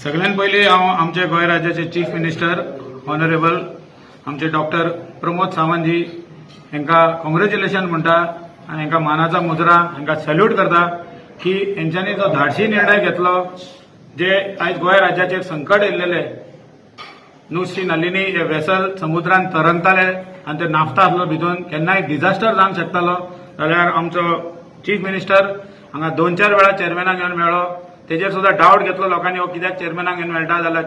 सगळ्यात पयलीं हांव आमच्या गोंय राज्याचे चीफ मिनिस्टर ऑनरेबल आमचे डॉक्टर प्रमोद सावंतजी हांकां कॉंग्रेच्युलेशन म्हणटा आनी हांकां मानाचा मुजरा, हांकां सॅल्यूट करता की हेंच्यांनी जो धाडशी निर्णय घेतलो, जे आयज गोंय राज्याचेर संकट येयल्लेलें, नुस्ती नलिनी हे वेसल समुद्रान तरंगताले आनी ते नाफ्ता आसलो भितून, केन्नाय डिझास्टर जावंक शकतालो. जाल्यार आमचो चीफ मिनिस्टर हांगा दोन चार वेळा चेअरमॅनाक येवन मेळ्ळो. तेजेर सुद्दां डावट घेतलो लोकांनी, हो कित्याक चेअरमॅनाक येवन मेळटा? जाल्यार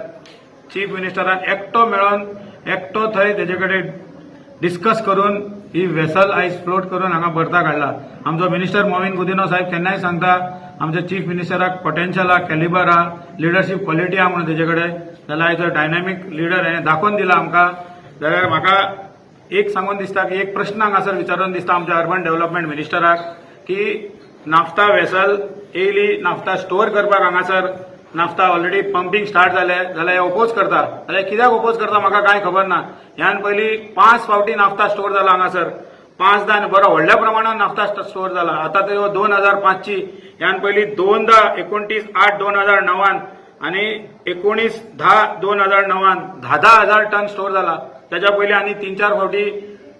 चीफ मिनिस्टरान एकटो मेळोन, एकटो थंय तेजे कडेन डिस्कस करून ही वेसल आयज फ्लोट करून हांगा बर्ताक हाडला. आमचो मिनिस्टर मॉविन गुदिनो साहेब केन्नाय सांगता, आमच्या चीफ मिनिस्टराक पोटेन्शियल आहा, कॅलिबर आहा, लिडरशीप क्वॉलिटी आहा म्हणून तेजे कडेन. जाल्यार आयज डायनामीक लिडर हें दाखोवन दिला आमकां. जाल्यार म्हाका एक सांगून दिसता की एक प्रश्न हांगासर विचारून दिसता आमच्या अर्बन डेव्हलपमेंट मिनिस्टराक की नाफ्ता वेसल येयली नाफ्ता स्टोर करपाक हांगासर, नाफ्ता ऑलरेडी पंपींग स्टार्ट जाले, जाल्यार हे ओपोज करता. जाल्यार कित्याक ओपोज करता, म्हाका कांय खबर ना. ह्यान पयलीं पांच फावटी नाफ्ता स्टोर जाला हांगासर, पांचदा, आनी बरो व्हडल्या प्रमाणात नाफ्ता स्टोर जाला. आतां त्यो 2005ची, ह्यान पयलीं दोनदा, 29/8/2009 आनी 19/10/2009 10-10 हजार टन स्टोर जाला. त्याच्या पयलीं आनी तीन चार फावटी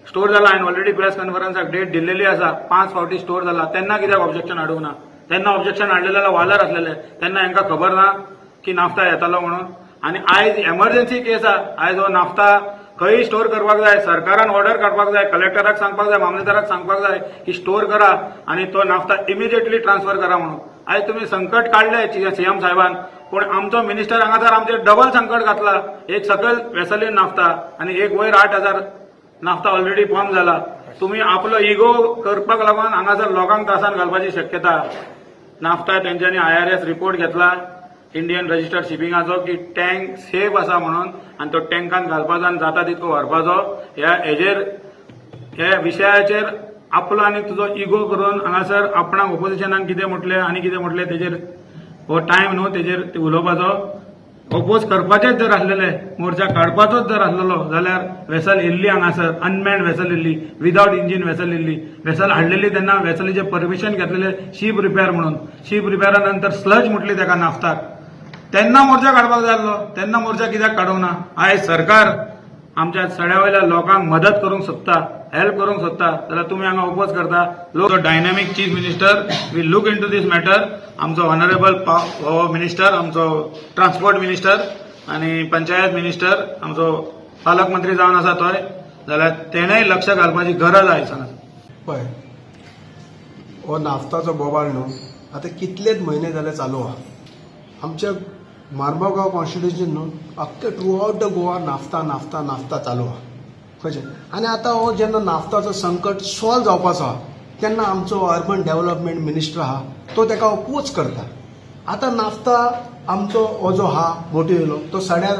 स्टोर जाला. हांवें ऑलरेडी प्रेस कॉन्फरन्साक डेट दिल्लेली आसा. पांच फावटी स्टोर जाला, तेन्ना कित्याक ऑब्जेक्शन हाडूंक ना? तेन्ना ऑब्जेक्शन हाडलेलें जाल्यार वालार आसलेले. तेन्ना हांकां खबर ना की नाफ्ता येतालो म्हणून? आनी आयज एमर्जन्सी केस आहा. आयज हो नाफ्ता खंय स्टोर करपाक जाय, सरकारान ऑर्डर काडपाक जाय, कलेक्टराक सांगपाक जाय, मामलेदाराक सांगपाक जाय की स्टोर करा आनी तो नाफ्ता इमिजिएटली ट्रान्सफर करा म्हणून. आयज तुमी संकट काडले सीएम साहेबान, पूण आमचो मिनिस्टर हांगासर आमचेर डबल संकट घातला. एक सकयल वेसलीन नाफ्ता आनी एक वयर 8000 नाफ्ता ऑलरेडी पंप जाला. तुमी आपलो इगो करपाक लागून हांगासर लोकांक त्रासान घालपाची शक्यता. नाफ्ता तेंच्यांनी आयआरएस रिपोर्ट घेतला, इंडियन रजिस्टर्ड शिपिंगाचो, की टँक सेफ आसा म्हणून आनी तो टँकान घालपाचो आनी जाता तितको व्हरपाचो. ह्या हेजेर, ह्या विशयाचेर आपलो आनी तुजो इगो करून हांगासर आपणाक ओपोजिशनान कितें म्हटलें आनी कितें म्हटलें, तेजेर हो टायम न्हू तेजेर ते उलोवपाचो. ओपोज करपाचेच जर आसलेले, मोर्चा काडपाचोच जर आसलेलो, जाल्यार वेसल येयल्ली हांगासर, अनमॅन्ड वेसल येयल्ली, विदावट इंजीन वेसल येयल्ली. वेसल हाडलेली तेन्ना वेसलीचें परमिशन घेतलेले शीप रिपेअर म्हणून. शीप रिपेअरा नंतर स्लज म्हटली तेका नाफ्ताक. तेन्ना मोर्चा काडपाक जाय आसलो, तेन्ना मोर्चा कित्याक काडूंक ना? आयज सरकार आमच्या सड्या वयल्या लोकांक मदत करूंक सोदता, हेल्प करूंक सोदता, जाल्यार तुमी हांगा ओपोज करता लोक. Dynamic chief minister will look into this matter. आमचो ऑनरेबल हो मिनिस्टर, आमचो ट्रान्सपोर्ट मिनिस्टर आनी पंचायत मिनिस्टर, आमचो पालकमंत्री जावन आसा तोय, जाल्यार तेणेय लक्ष घालपाची गरज आयज हांगा. पळय, हो नाफ्ताचो बोवाळ न्हू आतां कितलेच म्हयने जाले चालू आहा. आमच्या मार्मोगांव कॉन्स्टिट्युएन्सी न्हू, अख्खे through out the Goa naphtha, naphtha, naphtha चालू आहा खंयचें. आनी आतां हो जेन्ना नाफ्ताचो संकट सॉल्व जावपाचो आहा, तेन्ना आमचो अर्बन डेव्हलपमेंट मिनिस्टर आहा तो ताका अपोज करता. आतां नाफ्ता आमचो हो जो आहा मोटो येयलो, तो सड्यार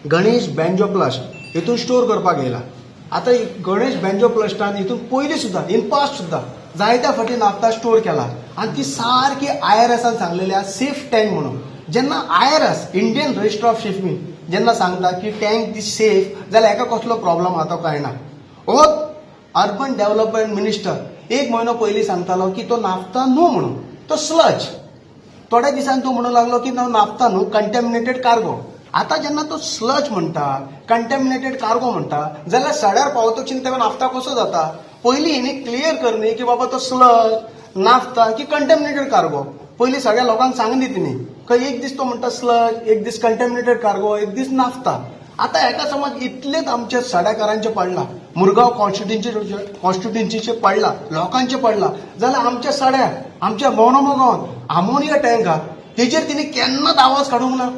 गणेश बँजो प्लास्ट हितून स्टोर करपाक येयला. आतां गणेश बँजो प्लास्टान हितून पयलीं सुद्दां, इन पास्ट सुद्दां जायत्या फावटी नाफ्ता स्टोर केला आनी ती सारकी आयआरएसान सांगलेली आहा सेफ टँक म्हणून. जेन्ना IRS, Indian register of shipping जेन्ना सांगता की टँक ती सेफ, जाल्यार हेका कसलो प्रॉब्लम आहा तो कळना. हो अर्बन डेव्हलपमेंट मिनिस्टर एक म्हयनो पयलीं सांगतालो की तो नाफ्ता न्हू म्हणून, तो स्लज. थोड्या दिसांनी तो म्हणूंक लागलो की तो नाफ्ता न्हू, कंटेमिनेटेड कार्गो. आतां जेन्ना तो स्लज म्हणटा, कंटेमिनेटेड कार्गो म्हणटा, जाल्यार सड्यार पावतकीर तेका नाफ्ता कसो जाता? पयलीं हेणी क्लियर कर न्ही की बाबा तो स्लज, नाफ्ता की कंटेमिनेटेड कार्गो. पयलीं सगळ्या लोकांक सांग दी तिणी. खंय एक दीस तो म्हणटा स्लज, एक दीस कंटेमिनेटेड कार्गो, एक दीस नाफ्ता. आतां हेका समज इतलेच आमच्या सड्याकारांचे पडला, मुरगांव कॉन्स्टिट्युएन्सीचे पडला, लोकांचे पडला, जाल्यार आमच्या सड्यार, आमच्या मोनोमो आमोनिया टँक आहा, तेजेर तिने केन्नाच आवाज काडूंक ना.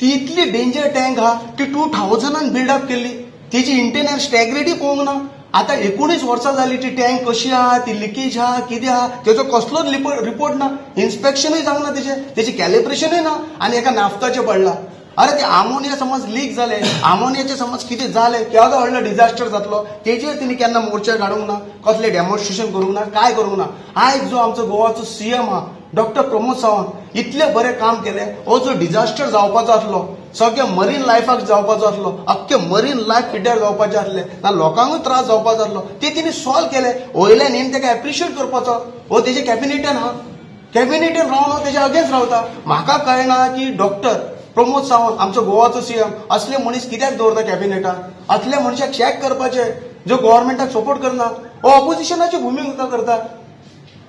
ती इतली डेंजर टँक आहा, ती 2000 बिल्डअप केल्ली, तेजी इंटरनल स्टॅग्रिटी पळोवंक ना. आतां 19 वर्सां जाली, ती टँक कशी आहा, ती लिकेज आहा, कितें आहा, तेजो कसलोच रिपोर्ट ना, इन्स्पेक्शनूय जावंक ना तेजें, तेजें कॅलिब्रेशनूय ना. आनी एका नाफ्ताचें पडला. अरे, ते आमोनिया समज लीक जाले, आमोनियाचे समज कितें जालें, केदो व्हडलो डिझास्टर जातलो. तेजेर तिने केन्ना मोर्चा काडूंक ना, कसलें डेमॉन्स्ट्रेशन करूंक ना, काय करूंक ना. आयज जो आमचो गोवाचो सीएम आहा, डॉक्टर प्रमोद सावंत, इतलें बरें काम केलें. हो जो डिझास्टर जावपाचो आसलो, सगळे मरीन लायफाक जावपाचो आसलो, अख्खे मरीन लायफ पिड्ड्यार जावपाचें आसलें ना, लोकांकूय त्रास जावपाचो आसलो, ते तिने सॉल्व केले. वयल्यान हेणी ताका एप्रिशिएट करपाचो. हो तेजे कॅबिनेटान आहा. कॅबिनेटीन रावन हांव तेज्या अगेन्स्ट रावता. म्हाका कळना की डॉक्टर प्रमोद सावंत, आमचो गोवाचो सीएम, असले मनीस कित्याक दवरता कॅबिनेटान? असल्या मनशाक चॅक करपाचे, जो गव्हर्मेंटाक सपोर्ट करना. हो ऑपोजिशनाची भुमिका करता.